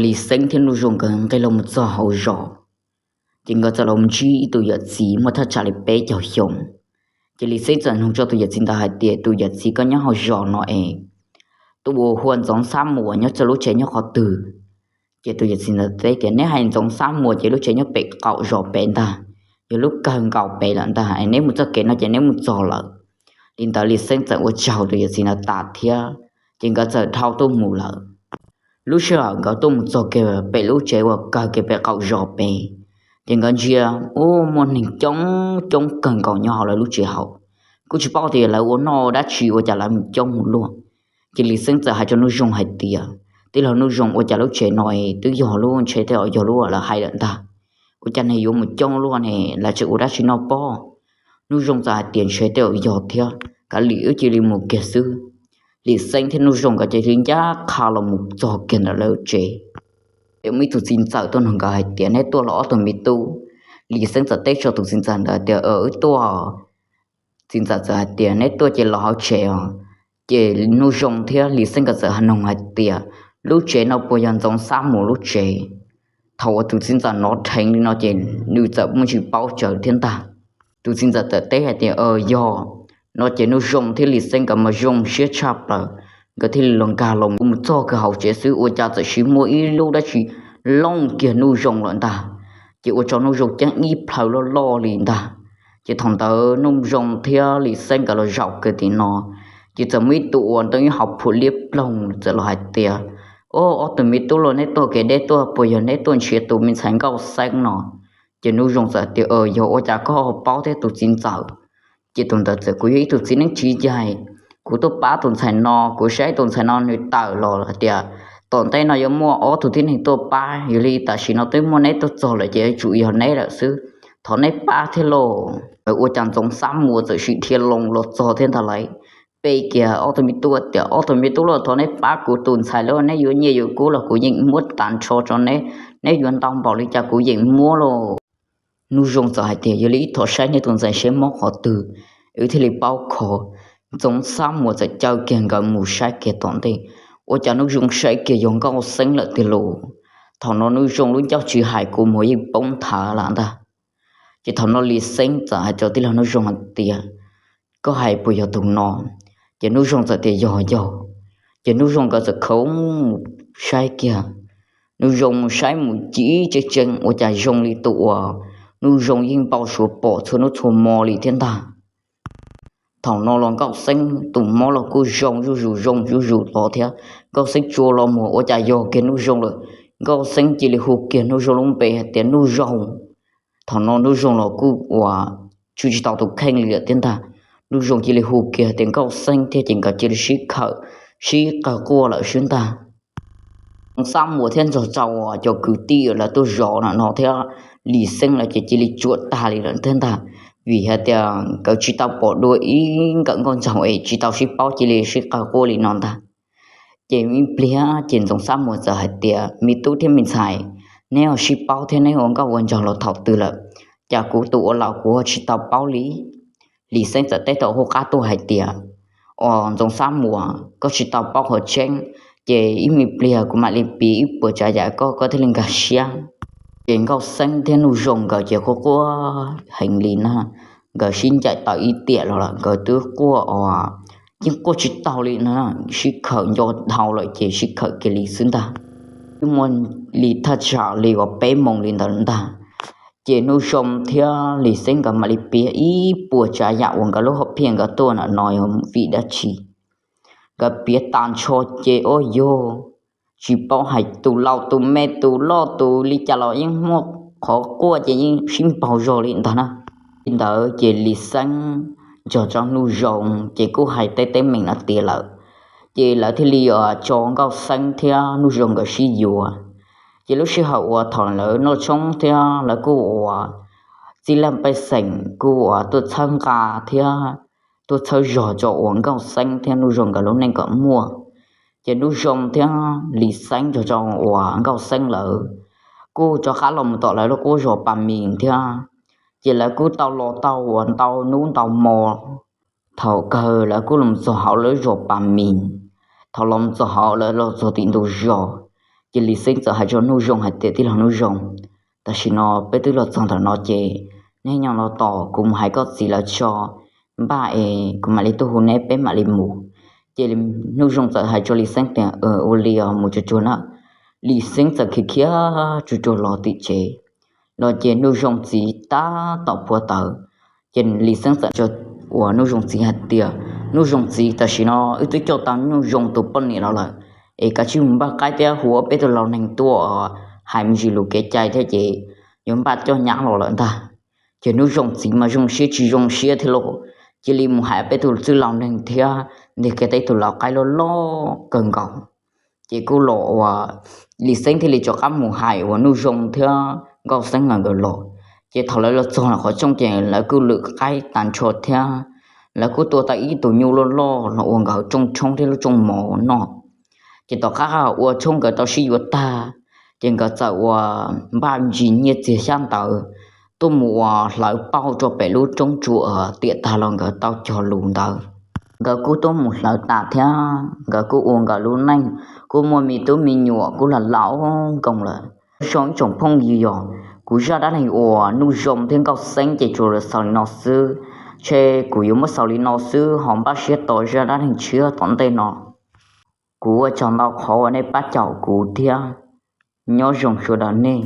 Lis Xeeb thiab Nuj Zoo nkawd nqis los mus txog hauv zos, ces nkawd txawm los ntsib ib tus yawm txiv muaj thaj tsam li peb caug xyoo. Ces Lis Xeeb txawm nug rau tus yawm txiv ntawd hais tias, tus yawm txiv, koj nyob hauv zos no es tus uas hu ua Ntxoov Xab Muas nyob rau lub tsev nyob qhov twg? Ces tus yawm txiv ntawd teb tias, neb hais Ntxoov Xab Muas ces lub tsev nyob pem qaum zos pem ntag, yog lub kawg nkaus pem lawm ntag, neb mus txoj kev no ces neb mus txog lawm. Li ntawd Lis Xeeb txawm ua tsaug tus yawm txiv ntawd tas thiab, ces nkawd txawm dhau tuaj mus lawm. Lub sij hawm nkawd tuaj mus txog kiag pem lub tsev uas kawg kiag pem qaum zos pem, ces nkawd ntsia, ub, muaj neeg coob coob kawg nkaus nyob hauv lawv lub tsev hauv. Kuj tsis paub tias lawv ua noj dab tsi ua cas lawv mus coob mus luaj. Ces Lis Xeeb txawm hais rau Nuj Zoo hais tias, tij laug Nuj Zoo, ua cas lub tsev no twb yog lub, ntshe tej zaum yog lub uas lawv hais lawm ntag, ua cas neeg yuav mus coob luaj ne, lawv tseem ua dab tsi noj pob? Nuj Zoo txawm hais tias, ntshe tej zaum yog thiab, kav liam wb cia li mus kiag xwb. Lis Xeeb thiab Nuj Zoo nkawd cia li ncaj qha los mus txog kiag ntawm lawv tsev. Ces muaj ib tug txiv ntxawm tuaj nug nkawd hais tias, neb tuaj los ob tug me tub? Lis Xeeb txawm teb rau tus txiv ntxawm ntawd tias, wb tuaj. Txiv ntxawm txawm hais tias, neb tuaj ces los hauv tsev os. Ces Nuj Zoo thiab Lis Xeeb nkawd txawm nug hais tias, lub tsev no puas yog Ntxoov Xab Muas lub tsev? Thaum uas tus txiv ntxawm hnov dheev li no ces nws txawm muaj ntsis paub tsawv thiab ntag. Tus txiv ntxawm txawm teb hais tias, yog. No ces Nuj Zoo thiab Lis Xeeb nkawd mas zoo siab tshaj plaws, nkawd thiaj li los nkag los mus txog kiag hauv tsev xwb ua cas txawm sis muaj ib lub dab tsi looj kiag Nuj Zoo lawm ntag. Ces ua rau Nuj Zoo ceeb ib plhaw loj loj li ntag. Ces thaum ntawd Nuj Zoo thiab Lis Xeeb nkawd los zaum kiag tim no, ces txawm muaj ib tug uas ntoo ib hauv phua liab ploog txawm los hais tias, o, ob tug me tub los neb tuaj kev deb tuaj puas yog neb tuaj nrhiav tus me ntxhais Nkauj Xeeb no? Ces Nuj Zoo txawm tias, yog, ua cas koj ho paub thiab tus txiv ntxawm? Ces tus ntawd txawm, kuv yog ib tug txiv neej txiv yaig, kuv tuaj pab tus ntxhais no, kuv saib tus ntxhais no nws tawm los hais tias tom ntej no yuav muaj ob tug tib neeg tuaj pab, yog li tam sim no twb muaj neb tuaj txog lawm ces yuav tsum yog neb lawm xwb, thov neb pab thiab lauj. Ua cas Ntxoov Xab Muas txawm sim dhia loo los txog thiab ntag lauj. Pe kiag ob tug me tub tias, ob tug me tub lauj, thov neb pab kuv tus ntxhais lauj, neb yuav nyiaj yuav kub los kuv yeem muab tag nrho rau neb, neb yuav ntau npaum li cas kuv yeem muab lauj. Nuj Zoo txawm hais tias, yog li wb thov saib neb tus ntxhais seb mob qhov twg, wb thiaj li paub kho. Ntxoov Xab Muas txawm caw kiag nkawd mus saib kiag tom ntej, ua cas Nuj Zoo saib kiag yog Nkauj Xeeb lawm tiag lauj. Thaum no Nuj Zoo lub ncauj tsis hais kua muag yeej poob nthav lawm ntag. Ces thaum no Lis Xeeb txawm hais rau tij laug Nuj Zoo hais tias, koj hais puas yog tus no? Ces Nuj Zoo txawm tias, yog yog. Ces Nuj Zoo nkawd txawm khawb mus saib kiag. Nuj Zoo mus saib mus ci tseeb tseeb ua cas zoo li tus uas Nuj Zoo yeej npau suav pom txhua hnub txhua hmo li thiab ntag. Thaum no los Nkauj Xeeb tus mob los kuj zoo zuj zus zoo zuj zus los thiab. Nkauj Xeeb tsuas los mus ua cas yog kiag Nuj Zoo lawm. Nkauj Xeeb cia li hu kiag Nuj Zoo lub npe hais tias, Nuj Zoo. Thaum no Nuj Zoo los kuj ua tswj tsis tau tus kheej li lawm thiab ntag. Nuj Zoo cia li hu kiag tias, Nkauj Xeeb thiab ces nkawd cia li sib khawm, sib qawg quaj lawm xwb ntag. Ntxoov Xab Muas thiab nrog rau cov kwv tij lawv tuaj zov no thiab Lis Xeeb lawv ces cia li tsuam tag li lawm thiab ntag, vim hais tias nkawd tsis tau pom dua ib nkawm nkauj nraug es tsis tau sib paub cia li sib qawg quaj li no ntag. Ces ib pliag ces Ntxoov Xab Muas txawm hais tias, me tub thiab me ntxhais, neb ho sib paub thiab neb ua nkauj ua nraug los thaum twg lawm? Cas kuv tus ua laus kuv ho tsis tau paub li? Lis Xeeb txawm teb tau hauv qab tuaj hais tias, os Ntxoov Xab Muas, koj tsis tau paub qhov tseeb, ces ib me pliag kuv mam li piav ib puas tsav yam koj, koj thiaj li nkag siab. Ces Nkauj Xeeb thiab Nuj Zoo nkawd ces quaj quaj heev li na, nkawd sib ncaim tau ib tiam los lawm nkawd twb quaj os, yeej quaj tsis taus li na, sib khawm nco dhau lawm ces sib khawm kiag li xwb ntag. Twb muaj li thaj tsam li uas peb moos li ntawd ntag. Ces Nuj Zoo thiab Lis Xeeb nkawd mam li piav ib puas tsav yam uas nkawd lub hom phiaj nkawd tuaj na no yog vim dab tsi. Nkawd piav tas nrho ces ua yog tsis paub hais tus laus tus me tus loj tus li cas los yeej muaj qhov quaj ces yeej sib npaug zog li ntag na. Li ntawd ces Lis Xeeb nrog rau Nuj Zoo ces kuj hais tej teeb meem no tiav lawm. Ces lawv thiaj li tso Nkauj Xeeb thiab Nuj Zoo nkawd sib yuav. Ces lub sij hawm uas thaum lawv noj tshoob thiab lawv kuj ua txij laj pej xeem kuj ua tuaj txhawb nqa thiab tuaj txhawb zog rau uas Nkauj Xeeb thiab Nuj Zoo nkawd lub neej kom muaj. Ces Nuj Zoo thiab Lis Xeeb nrog rau uas Nkauj Xeeb lawv kuj rov qab los mus tom lawv lub qub zos Pas Mis thiab. Ces lawv kuj tau los tau uas ntau hnub ntau hmo. Thaum kawg lawv kuj los txog hauv lawv zos Pas Mis. Thaum los txog hauv lawv los txog tim ntug zos, Ces Lis Xeeb txawm hais rau Nuj Zoo hais tias, Tij laug Nuj Zoo, tam sim no peb twb los txog ntawm no ces neb nyob no tos kuv mus hais koj txiv lawv tso npaj es kuv mam li tuaj hu neb peb mam li mus. Ces Nuj Zoo txawm hais rau Lis Xeeb tias, Ua li os, mus tsuag tsuag na. Lis Xeeb txawm khiav khiav tsuag tsuag los tim tsev. Los ces Nuj Zoo txiv tab tom phuav tawv. Ces Lis Xeeb txawm hais rau uas Nuj Zoo txiv hais tias, Nuj Zoo txiv, tam sim no wb twb coj tau Nuj Zoo tus poj niam los lawm, es kav tsij mus npaj qaib thiab hu ob peb tug laus neeg tuaj hais me ntsis lus kev cai thiab ces yuav npaj coj nyab los lawm ntag. Ces Nuj Zoo txiv mas zoo siab tsis zoo siab thiab lauj, cia li mus hais peb tug txwj laus neeg thiab ntiag kiag tau ib tug laus qaib loj loj kawg nkaus. Ces kuj los uas Lis Xeeb thiaj li rov qab mus hais uas Nuj Zoo thiab Nkauj Xeeb nkawd los. Ces thaum lawv los txog ntawm qhov rooj ces lawv kuj lwm qaib tag nrho thiab lawv kuj tua tau ib tug nyuj loj loj los ua nkawd rooj tshoob thiab lub rooj mov noj. Ces tom qab ua tshoob nkawd tau sib yuav tag, ces nkawd txawm uas npaj ntsis nyiaj txiag xyab ntawv tuaj mus uas hlawv pauj rau pem lub roob tsua tiam tag los nkawd tau cog lus ntawd. Nkawd kuj tuaj mus hlawv tas thiab nkawd kuj ua nkawd lub neej, kuj muaj me tub me nyuam kuj lam laus nkoos lawm. Zoo ib tsoom phooj ywg, yog kuv zaj dab neeg uas Nuj Zoo thiab Nkauj Xeeb ces tsuas xaus li no xwb. Ntshe kuv yuav muab xaus li no xwb, ho npaj siab tos zaj dab neeg tshiab tom ntej no. Kuv ua tsaug ntau qhov uas nej pab caum kuv thiab. Nyob zoo sawv daws nej.